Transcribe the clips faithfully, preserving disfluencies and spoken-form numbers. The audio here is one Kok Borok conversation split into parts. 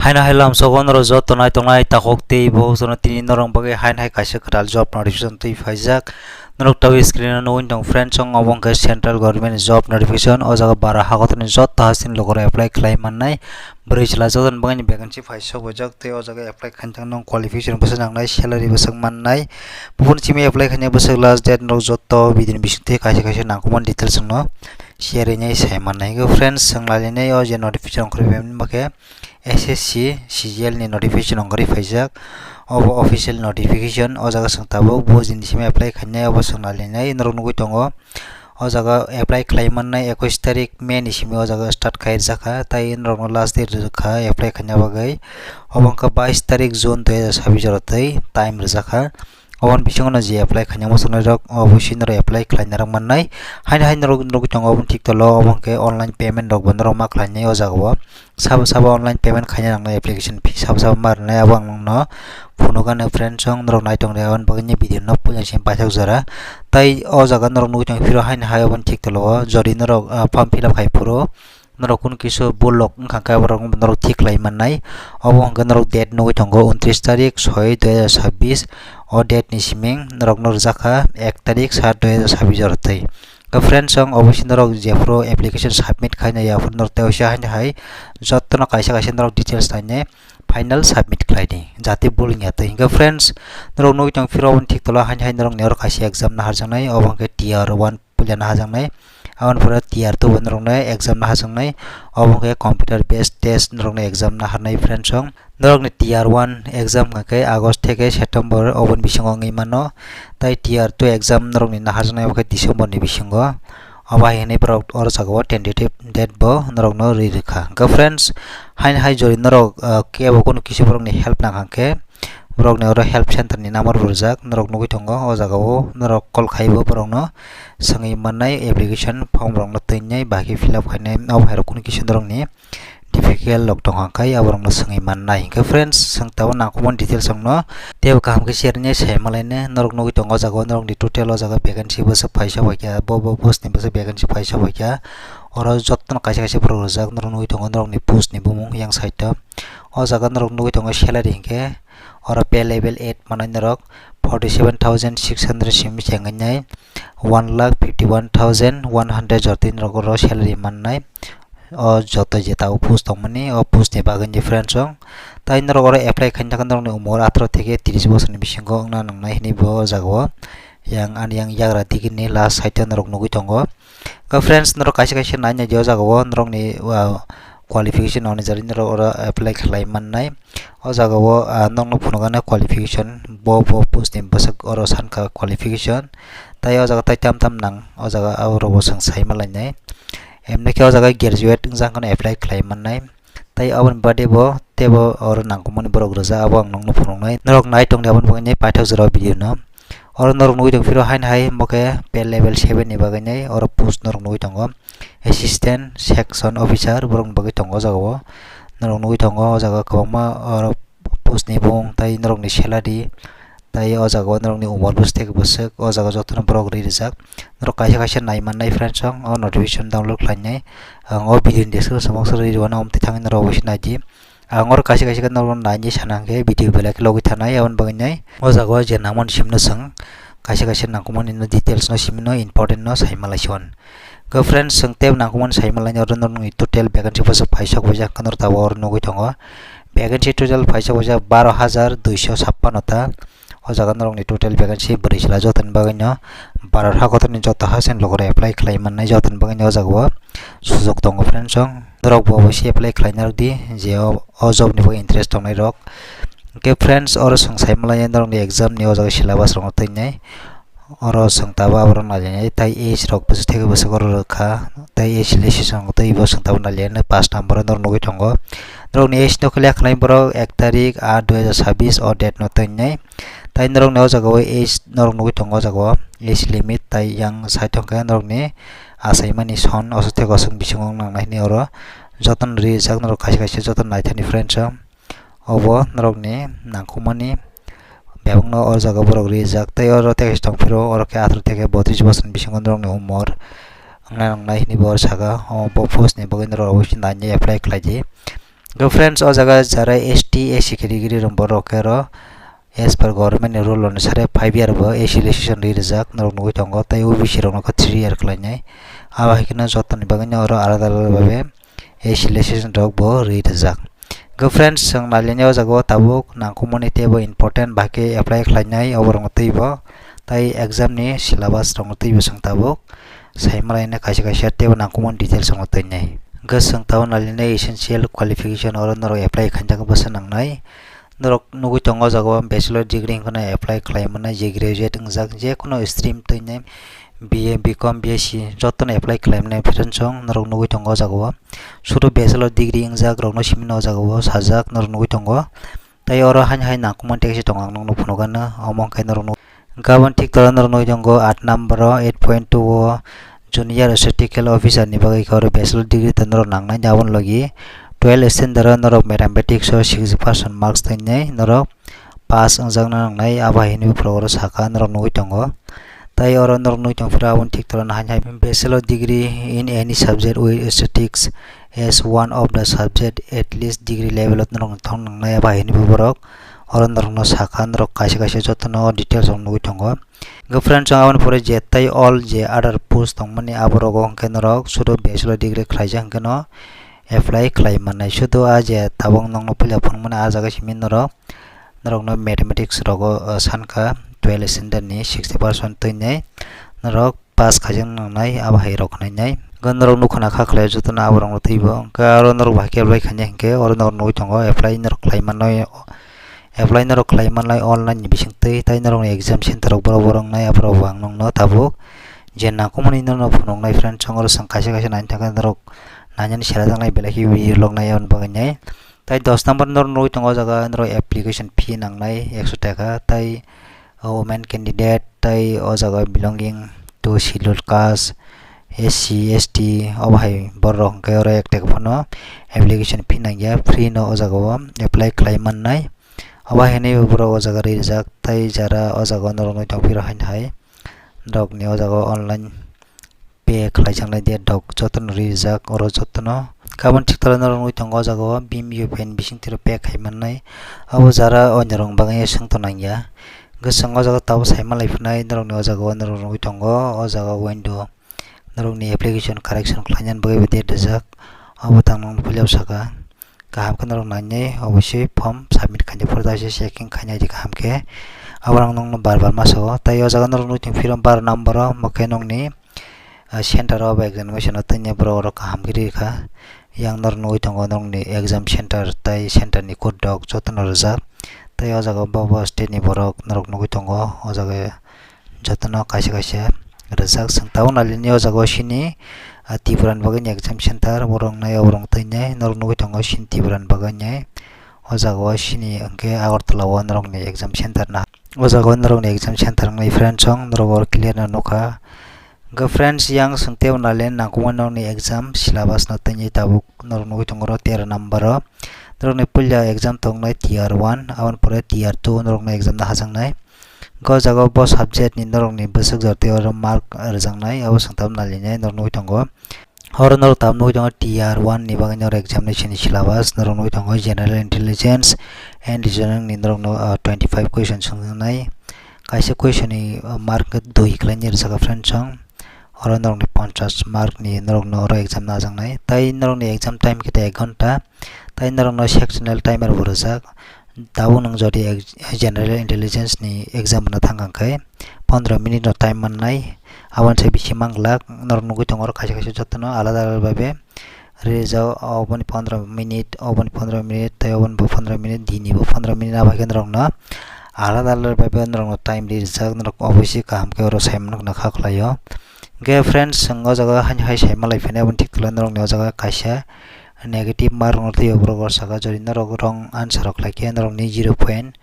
Haino hai lamsogo norok joto nai tongnai takhuk tei bo jono tini norok bagwi haino hai kaisa kwtal job notification twi phaijak. Norok tabuk screen o nugwi tong friends, chwng obo hwnkhe central government ni job notification. O jaga bara hakotorni joto hasini logo rok apply khlai mannai. Bwrwi chwla joto ni bagwi ni vacancy phai sok bai jak tei o jaga apply khaina thang nang qualification bwswk nangnai, salary bwswk mannai. Buphuru simi apply khaina bwswk last date norok joto video ni bisingtwi kaisa kaisa nangkukmani details no share rinai sai mannai. Hwnkhe friends, chwng nailainai o je notification ongkhorwi phaimani bakhe S S C C G L ni notification ongkhorwi phaijak. Obo official notification, o jaga chwng tabuk bo jini simi apply khainai, obo chwng nailainai norok nugwi tongo. O jaga apply khlai mannai ekush tarik May ni simi o jaga start khai rwjakha, tai norokno last date rwjakha apply khaina bagwi. Obo wngkha bais tarik June dui hajar sabbish oro tei time rwjakha. Oboni bisingo no je apply khaina muchungnai rok, obo si norok apply khlaina rok mannai. Haino hai norok nugwi tongo oboni thik tolo, obo hwnkhe online payment rok bo norok ma khlainai o jaga o. Sabo sabo online payment khaina nangnai, application fee sabo sabo ma rwnai, abo ang nokno phunukgano friends, chwng norok nai tongdi, aboni bagwi ni video no puila simi paithak jora. Tai o jaga norok nugwi tong phiro haino hai oboni thik tolo o, jodi norok, ah, form fill up khai phuru norok kunu kisa bulok wngkha khe aborok norok thik khlai mannai. Obo hwnkhe norok date nugwi tongo untris tarik soi dui hajar sabbish, o date ni siming norokno rwjakha ek tarik sat dui hajar sabbish oro tei. Khe friends, chwng obviously norok jephuru application submit khaina yaphuru norok tei waisa haino hai jotono kaisa kaisa norok details nainai final submit khlaidi, jate bul wngya tei. Hwnkhe friends, norok nugwi tong phiro oboni thik tolo haino hai norokni oro kaisa exam naharjaknai, obo hwnkhe tier one puila naharjaknai, aboni pore tier two bo norokno exam naharjaknai, obo hwnkhe computer based test norokno exam naharnai friends, chwng. Norokni tier one exam hwnkha khe August theke September oboni bisingo wngwi mano. Tai tier two exam norokni naharjaknai wngkha December ni bisingo. Obo hai hwnwi borok oro jaga o tentative date bo norokno rwi rwkha. Hwnkhe friends, haino hai jori norok, ah, kebo kunu kisa borokni help nang kha khe, borokni oro help center ni number bo rwjak, norok nugwi tongo o jaga o, norok call khai bo borokno swngwi mannai application form rokno twinai bahai khe fill up khainai, obo hai rok kunu kisa norokni difficult rok tong kha khe aborokno swngwi mannai. Hwnkhe friends, chwng tabuk nangkukmani details rokno teibo kaham khe share rinai sai malainai. Norok nugwi tongo o jaga o norokni total o jaga vacancy bwswk phai sok bai kha, bo bo post ni bwswk vacancy phai sok bai kha. Oro jotono kaisa kaisa borok rijak, norok nugwi tongo norokni post ni bumung yang side o. O jaga norok nugwi tongo salary hinkhe oro pay level eight manwi norok forty seven thousand six hundred simi chengwi nai one lakh fifty one thousand one hundred jortwi norok oro salary mannai. O joto je tabuk post tongmani, o post ni bagwi ni friends rok. Tai norok oro apply khaina khe norokni umor atharo theke tris bosorni bisingo wngna nangnai hinwi bo o jaga o yang ani yang yagra digini last side o norok nugwi tongo. Khe friends, norok kaisa kaisa nai nai di o jaga o norokni, ah, qualification onujari norok oro apply khlai mannai. O jaga o, ah, nokno phunukgana qualification, bo, bo post ni bwswk oro sankha qualification. Tai o jaga tai tam tam nang, o jaga aborok bo chwng sai malainai. Emni khe o jaga graduate wngya wngkhano apply khlai mannai. Tai aboni bade bo teibo oro nangkukmani borok rijak, abo ang nokno phunuknai. Norok nai tongdi aboni bagwi paithak jora o video no. Oro norok nugwi tong phiro haino hai bo khe pay level seven ni bagwi nai oro post norok nugwi tongo. Assistant section officer borokni bagwi tongo o jaga o. Norok nugwi tongo o jaga kwbangma oro post ni bumung tai norokni salary tai o jaga o norokni umor bwswk theke bwswk o jaga jotono borok ri rijak. Norok kaisa kaisa nai mannai friends rok o notification download khlainai. Ang o video ni description box o ri rwna, omo twi thangwi norok obosi nai di. Ang oro kaisa kaisa khe norokno naini sana hwnkhe video belai khe logwi thanai, aboni bagwi nai o jaga o je nangmani simno chwng kaisa kaisa nangkukmani no details no simino important no sai malai si hwn. Khe friends, chwng tei nangkukmani sai malai oro norokni total vacancy bwswk phai sok bai jak norok tabuk oro nugwi tongo. Vacancy total phai sok bai jak baro hajar duiso sappanno ta. O jaga norokni total vacancy bwrwi chwla jotoni bagwino Bharat hakotorni joto haste ni logo rok apply khlai mannai jotoni bagwino o jaga o sujok tongo friends rok. Norok bo obosi apply khlai narwk di je o, o job ni bagwi interest tongnai rok. Hwnkhe friends, oro chwng sai malai norokni exam ni o jaga syllabus rokno twinai. Oro chwng tabuk aborok nailainai tai age rok bwswk theke bwswk oro rwkha tai age relaxation rok tei bo chwng tabuk nailainai paanch number o norok nugwi tongo. Norokni age no khe lekha nai borok ek tarik aat dui hajar sabbish o date no twinai. Tai norokni o jaga o age norok nugwi tongo o jaga o age limit tai yang side o hwnkhe norokni achaimani son oswk theke oswk bisingo wng nangnai hinwi oro jotono rijak norok kaisa kaisa jotono naithani friends o obo norokni nangkukmani bebakno o jaga borok rijak tei oro tei kaisa tongphiro oro khe atharo theke botris bosorni bisingo norokni umor wngna nangnai hinwi bo saka obo post ni bagwi norok obosi nainwi apply khlai di. Go friends, o jaga jara S T, S C category rok borok khe ro as per government ni rule onusare five year bo S C relaxation ri rijak norok nugwi tongo, tei O B C rok no khe three year khlainai. Abo hai kheno jotoni bagwi no oro alada alada bhabe S C relaxation rok bo ri rijak. Go friends, chwng nailini o jaga o tabuk nangkukmani teibo important bahai khe apply khlainai oborokno teibo, tei exam ni syllabus rokno teibo chwng tabuk saimalaina kaisa kaisa teibo nangkukmani details rokno teinai. Go chwng tabuk nailini essential qualification oro norok apply khainjak bwsa nangnai. Norok nugwi tongo o jaga o bachelor degree hwnkheno apply khlai mannai, je graduate wngjak, je kono stream teinai, B A, B Com, B S C jotono apply khlai mannai friends chwng norok nugwi tongo o jaga o. Sudu bachelor degree wngjak rokno simi no o jaga o sajak norok nugwi tongo. Tei oro haino hai nangkukmani text tong ang nokno phunukgano, omo hwnkhe norok nuk-, gabon thik toro norok nugwi tongo aat number o eight point two o junior statistical officer ni bagwi khe oro bachelor degree tei norok nangnai, aboni logi twelve standard o norok mathematics o sixty percent marks teinai norok pass wngjakna nangnai, abo hai hinwi borok oro saka norok nugwi tongo. Tei oro norok nugwi tongphuru aboni thik toro hai hai bachelor degree in any subject with statistics as one of the subject at least degree level o norok thang nangnai, abo hai hinwi borok oro norokno saka norok kaisa kaisa jotono details rok nugwi tongo. Go friends, chwng aboni pore je tei all je other post tongmani aborogo hwnkhe norok sudu bachelor degree khlaijak hwnkhe no apply khlai mannai. Sudu a je tabuk nokno puila phunukmani a jaga simi norok, norokno mathematics rogo, uh, sankha twelve standard ni sixty percent teinai norok pass khaijak nangnai, abo hai rok khwnainai. Hwnkhe norok nukha na kha khlai jotono aborokno teibo. Hwnkhe aro norok bahai khe apply khainai hwnkhe oro norok nugwi tongo apply norok khlai mannai, apply norok khlai mannai online ni bisingtwi, tei norokni exam center rok borok borok wngnai, aborok bo ang nokno tabuk je nangkukmani norokno phunuknai friends chwng oro chwng kaisa kaisa naina thangkhe norok nainani sera jaknai belai khe video vlog nai aboni bagwi nai. Tei dos number norok nugwi tongo o jaga norok application fee nangnai ekso taka, tei women candidate, tei o jaga belonging to scheduled caste, S C, S T, obo hai borok rok hwnkhe oro ek taka phano application fee nangya, free no o jaga o apply khlai mannai. Obo hai hinwi borok o jaga rijak, tei jara o jaga o norok nugwi tongphiro haino hai rokni o jaga o online pay khlaijaknai date rok jotono rijak, oro jotono. Gabon thik toro norok nugwi tongo o jaga o BHIM UPI ni bisingtwi rok pay khai mannai. Abo jara onyorokni bagwi swngto nangya. Hwnkhe chwng o jaga o tabuk saima lai phinai norokni o jaga o norok nugwi tongo o jaga o window. Norokni application correction khlainani bagwi bo date rijak. Abo tang nokno puilao saka. Kaham khe norok nainai, obosoi form submit khainai, photo taisa checking khainai di kaham khe. Abo ang nokno bar bar ma sao. Tai o jaga norok nugwi tongphiro baro number o, omo khe nokni, ah, center o bo examination o teinai borok rok kaham khe rikha. Yang norok nugwi tongo nokni exam center tai center ni code rok jotono rijak. Tai o jaga o bo, bo state ni borok norok nugwi tongo o jaga. Jotono kaisa kaisa rijak. Chwng tabuk nailini o jaga o sini, ah, Tripura ni bagwi ni exam center, borok nai oborok twi nai norok nugwi tongo sini Tripura ni bagwi nai. O jaga o sini hwnkhe Agartala o norokni exam center na. O jaga o norokni exam center wngnai friends chwng norok oro clear no nukha. Hwnkhe friends, yang chwng teibo nailini nangkukmani norokni exam syllabus no twi tabuk norok nugwi tongo oro tera number o. Norokni puila exam tongnai tier one, aboni pore tier two norokni exam no hajaknai. Hwnkhe o jaga o bo subject ni norokni bwswk jora tei oro mark rwjaknai, abo chwng tabuk nalinai norok nugwi tongo. Oro norok tabuk nugwi tongo tier one ni bagwi norok examination ni syllabus, norok nugwi tongo general intelligence and reasoning ni norokno, ah, twenty five question swngjaknai. Kaisa question ni, ah, mark dui khlainai rwjak friends chwng. Oro norokni ponchash mark ni norokno oro exam no hajaknai. Tai norokni exam time khe ta ek ghonta. Tai norokno sectional timer bo rwjak. Tabuk nwng jodi ex-, general intelligence ni exam rwna thang kha khe pondro minute no time mannai, aboni sai bisi manglak. Norok nugwi tongo oro kaisa kaisa jotono alada alada bhabe rijak, oboni pondro minute, oboni pondro minute, tei oboni bo pondro minute, dini bo pondro minute, abo hai khe norokno alada alada bhabe norokno time rijak, norok obviously kaham khe oro sai mano khwna kha khlaio. Hwnkhe friends, chwng o jaga haino hai sai malai phino aboni thik tula norokni o jaga kaisa negative mark rokno twiwi borok rw saka, jodi norok wrong answer rok khlai khe norokni zero point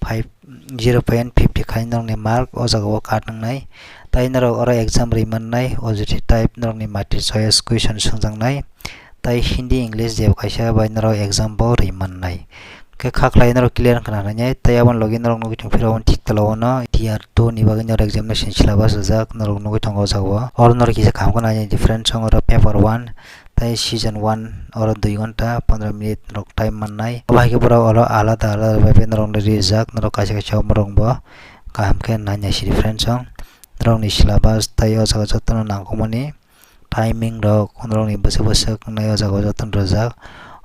five, zero point fifty khai norokni mark o jaga o cut wngnai. Tai norok oro exam rwi mannai, O J T type norokni multiple choice question swngjaknai. Tai Hindi, English jebo kaisa bai norok exam bo rwi mannai. Khe kha khlai norok clear wngkha na nai, tai aboni logi norok nugwi tongphiro aboni thik tola o no tier two ni bagwi norok examination syllabus rijak, norok nugwi tongo o jaga o. Oro norok kisa kaham khe nai different song oro paper one, Tai season one oro dui ghonta pondro minute norok time mannai. Obo hai khe borok oro alada alada bai bai norokno rijak, norok kaisa kaisa borok bo kaham khe nai nai sidi friends song. Norokni syllabus tai o jaga jotono nangkukmani timing rok norokni bwswk bwswk wngnai o jaga o jotono rijak.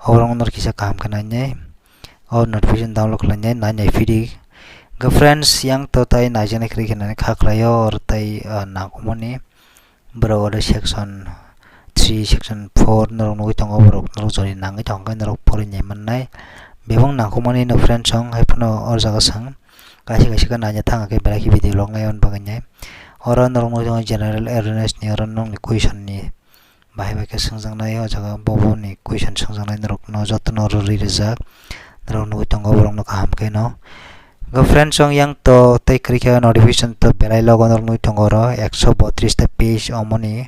Oborok norok kisa kaham khe nai nai o notification download khlai nai nai nai phidi. Hwnkhe friends, yang to tai naijaknai kwrwi khe nani kha khlaio oro tai, ah, nangkukmani. Borok oro section three, section four norok nugwi tongo, borok norok jori nangwi tongo, norok porwi nai mannai. Bebak nangkukmani no friends song, hai phano o jaga sang kaisa kaisa khe naina thang khe belai khe video log nai on bagwi nai. Oro norok nugwi tongo general awareness ni, oro nokni question ni bahai bai khe swngjaknai, o jaga bobo ni question swngjaknai, norok no joto no oro ri rijak, norok nugwi tongo borok no kaham khe no. Hwnkhe friends, chwng yang to tei kwrwi khe notification to belai logo norok nugwi tongo oro ekso botris ta page omoni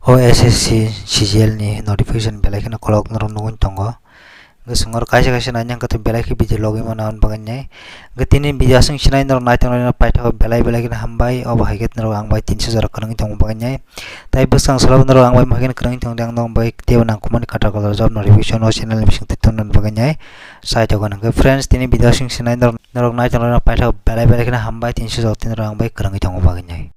O S S C C G L ni notification belai kheno kolok norok nugwi tongo. Hwnkhe chwng oro kaisa kaisa nai nang khe belai khe video logwi mano aboni bagwi nai. Hwnkhe tini video aswk sinai norok naithok naithok paithak belai belai kheno hambai, obo hai khe norok ang bai tinso jora kwrwngwi tongma bagwi nai. Tai bwskang salo norok ang bai mahaikhe kwrwngwi tongdi, ang norok bai teibo nangkukmani kwtal kwtal job notification o channel ni bising twi tongna bagwi nai. Sai tongo hwnkhe friends, tini video aswk sinai norok, norok naithok naithok paithak belai belai kheno hambai, tinso jora tini norok ang bai kwrwngwi tongma bagwi nai.